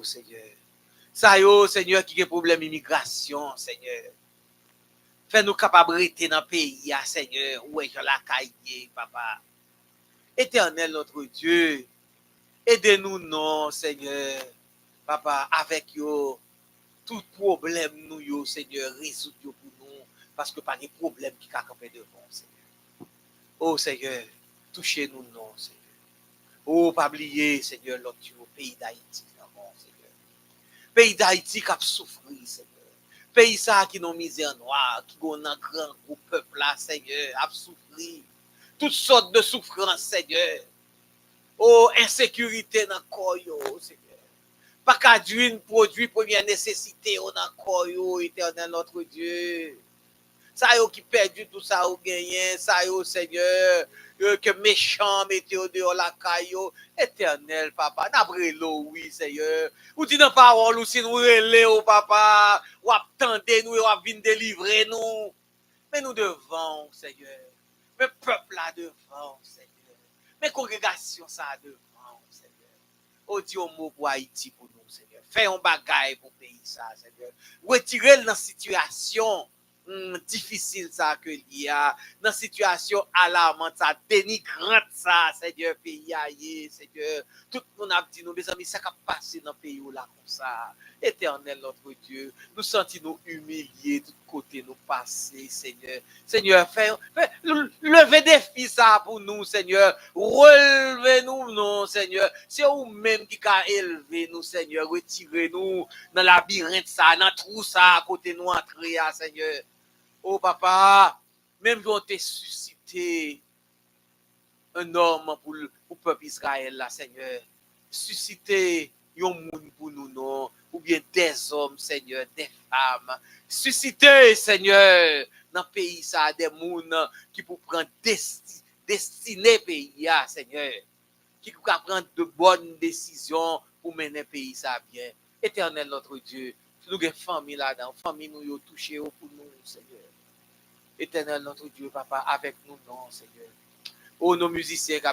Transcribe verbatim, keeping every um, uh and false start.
Senyè. Sa yo, Senyè, ki gen pwoblèm imigrasyon, Senyè. Fè nou kapab rete nan peyi a, Senyè. Ou wè jan lakay ye, papa. Etènèl notre Dieu, ede nou non, Senyè. Papa, avèk yo, tout pwoblèm nou yo, Senyè, rezoud yo pou nou, paske pa gen pwoblèm ki ka kanpe devan w, Senyè. O Senyè, touche nou non, Senyè. O, pa bliye, Senyè, lòt yo, peyi Dayiti nan men w, Senyè. Peyi Dayiti k ap soufri, Senyè. Peyi sa a ki nan mizè nwa, ki gen nan gran gwoup pèp la, Senyè, ap soufri. Tout sòt de soufrans, Senyè. O, ensekirite nan kò yo, Senyè. Pa ka jwenn pwodui premyè nesesite yo nan kò yo, Etènèl notre Dieu. Sa yo ki pèdi tout sa yo genyen, sa yo, Senyè, yo ke mechan mete yo deyò lakay yo. Etènèl, papa, n ap rele w, wi, Senyè. Ou di nan pawòl ou, si nou rele w, papa, w ap tande nou e w ap vin delivre nou. Men nou devan w, Senyè. Men pèp la devan w, Senyè. Men kongregasyon sa a devan w, Senyè. O, di yon mo pou Ayiti pou nou, Senyè. Fè yon bagay pou peyi sa a, Senyè. Retire l nan sitiyasyon, hmm, difisil sa a ke l ye a, nan sitiyasyon alaman sa a, denigrant sa a, Senyè, peyi a ye, Senyè. Tout moun ap di nou, mezanmi, sa k ap pase nan peyi w la konsa? Etènèl notre Dieu, nou santi nou imilye tout kote nou pase, Senyè. Senyè, fè, fè, leve defi sa a pou nou, Senyè. Relve nou, non, Senyè. Se ou menm ki ka elve nou, Senyè. Retire nou nan labirent sa a, nan twou sa a, kote nou antre a, Senyè. O, papa, menm jan w te sisite yon nonm pou, pou pèp Izrayèl la, Senyè. Sisite yon moun pou nou, non, oubyen dèzòm, Senyè, dèfanm. Sisite, Senyè, nan peyi sa a, de moun ki pou pran desti-, destine peyi a, Senyè. Ki pou ka pran de bòn desizyon pou mennen peyi sa a byen. Etènèl notre Dieu, si nou gen fanmi ladan, fanmi nou yo touche yo pou nou, Senyè. Etènèl notre Dieu, papa, avèk nou, non, Senyè. O, nou mizisyen k ap